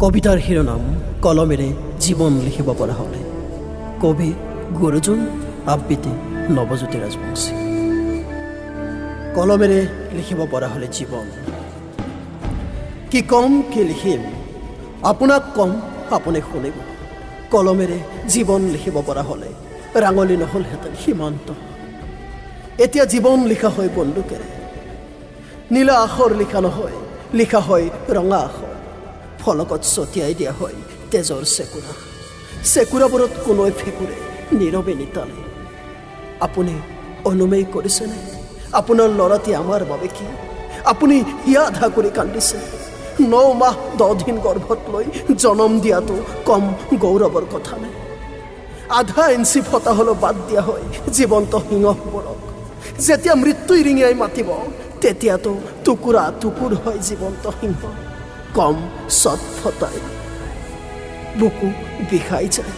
কবিতাৰ শিৰোনাম কলমেৰে জীৱন লিখিব পৰা হ'লে। কবি গুৰুজন। আবৃত্তি নৱজ্যোতি ৰাজবংশী। কলমেৰে লিখিব পৰা হ'লে জীৱন। কি ক'ম, কি লিখিম? আপোনাক ক'ম, আপুনি শুনিব। কলমেৰে জীৱন লিখিব পৰা হ'লে ৰাঙলী নহ'লহেঁতেন সীমান্ত। এতিয়া জীৱন লিখা হয় বন্দুকেৰে। নীলা আখৰ লিখা নহয়, লিখা হয় ৰঙা আখৰ। ফলকত ছটিয়াই দিয়া হয় তেজৰ চেকুৰা। চেকুৰাবোৰত কোনোৱে ফেকুৰে নীৰৱে নিতালে। আপুনি অনুমেয় কৰিছেনে আপোনাৰ ল'ৰাটি আমাৰ বাবে কি? আপুনি হিয়া আধা কৰি কান্দিছে। 9 মাহ 10 দিন গৰ্ভত লৈ জনম দিয়াটো কম গৌৰৱৰ কথা নে? আধা ইঞ্চি ফটা হ'লেও বাদ দিয়া হয় জীৱন্ত সিংহবোৰক। যেতিয়া মৃত্যুই ৰিঙিয়াই মাতিব, তেতিয়াতো টুকুৰা টুকুৰ হয় জীৱন্ত সিংহ। কম চট ফটাই বুকু বিষাই যায়।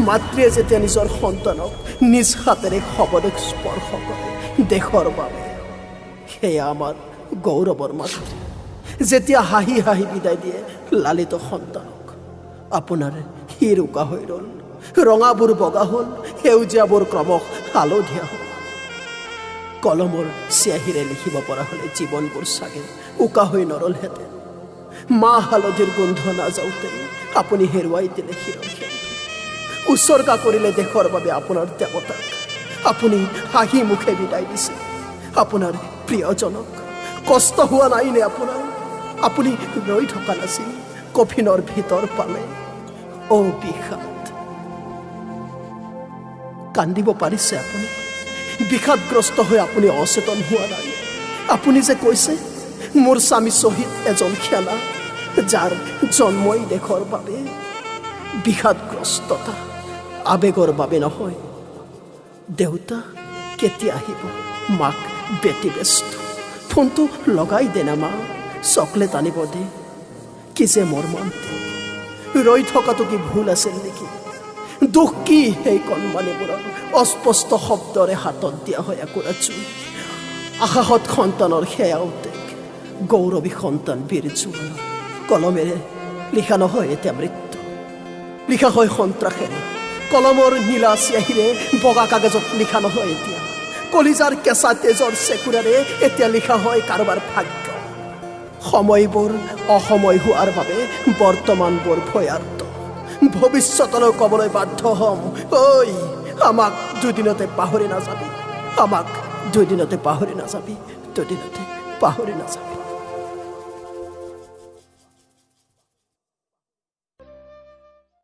মাতৃয়ে যেতিয়া নিজৰ সন্তানক নিজ হাতেৰে শৱদেহ স্পৰ্শ কৰে দেশৰ বাবে, সেয়া আমাৰ গৌৰৱৰ মাতৃ। যেতিয়া হাঁহি হাঁহি বিদায় দিয়ে লালিত সন্তানক। আপোনাৰ শিৰ উকা হৈ ৰ'ল। ৰঙাবোৰ বগা হ'ল, সেউজীয়াবোৰ ক্ৰমশ হালধীয়া হ'ল। কলমৰ চিয়াহীৰে লিখিব পৰা হ'লে জীৱনবোৰ চাগে উকা হৈ নৰলহেঁতেন। মাহ হালধিৰ গোন্ধ নাযাওঁতে আপুনি হেৰুৱাই দিলে শিৰৰ সেন্দুৰ। উৎসৰ্গা কৰিলে দেশৰ বাবে আপোনাৰ দেৱতাক। আপুনি হাঁহি মুখে বিদায় দিছে আপোনাৰ প্ৰিয়জনক। কষ্ট হোৱা নাইনে আপোনাৰ? আপুনি ৰৈ থকা নাছিল, কফিনৰ ভিতৰ পালে। অ' বিষাদ, কান্দিব পাৰিছে আপুনি। বিষাদগ্ৰস্ত হৈ আপুনি অচেতন হোৱা নাই। আপুনি যে কৈছে, মোৰ স্বামী শ্বহীদ এজন সেনা, যাৰ জন্মই দেশৰ বাবে। বিষাদগ্ৰস্ততা আৱেগৰ বাবে নহয়। দেউতা কেতিয়া আহিব? মাক ব্যতিব্যস্ত। ফোনটো লগাই দে না মা, চকলেট আনিব দে। কি যে মৰ্মান্তিক! ৰৈ থকাটো কি ভুল আছিল নেকি? দুখ কি সেই কণমানিবোৰৰ? অস্পষ্ট শব্দৰে হাতত দিয়া হয় একোৰা জুই। আকাশত সন্তানৰ সেয়াও ত্যাগ। গৌৰৱী সন্তান বীৰ জোৱানৰ। কলমেৰে লিখা নহয় এতিয়া মৃত্যু, লিখা হয় সন্ত্ৰাসেৰে। কলমৰ নীলা চিয়াহীৰে বগা কাগজত লিখা নহয় এতিয়া, কলিজাৰ কেঁচা তেজৰ চেকুৰাৰে এতিয়া লিখা হয় কাৰোবাৰ ভাগ্য। সময়বোৰ অসময় হোৱাৰ বাবে বৰ্তমানবোৰ ভয়াৰ্ত। ভৱিষ্যতলৈ ক'বলৈ বাধ্য হ'ম, ঐ, আমাক দুদিনতে পাহৰি নাযাবি। আমাক দুদিনতে পাহৰি নাযাবি। দুদিনতে পাহৰি নাযাবি।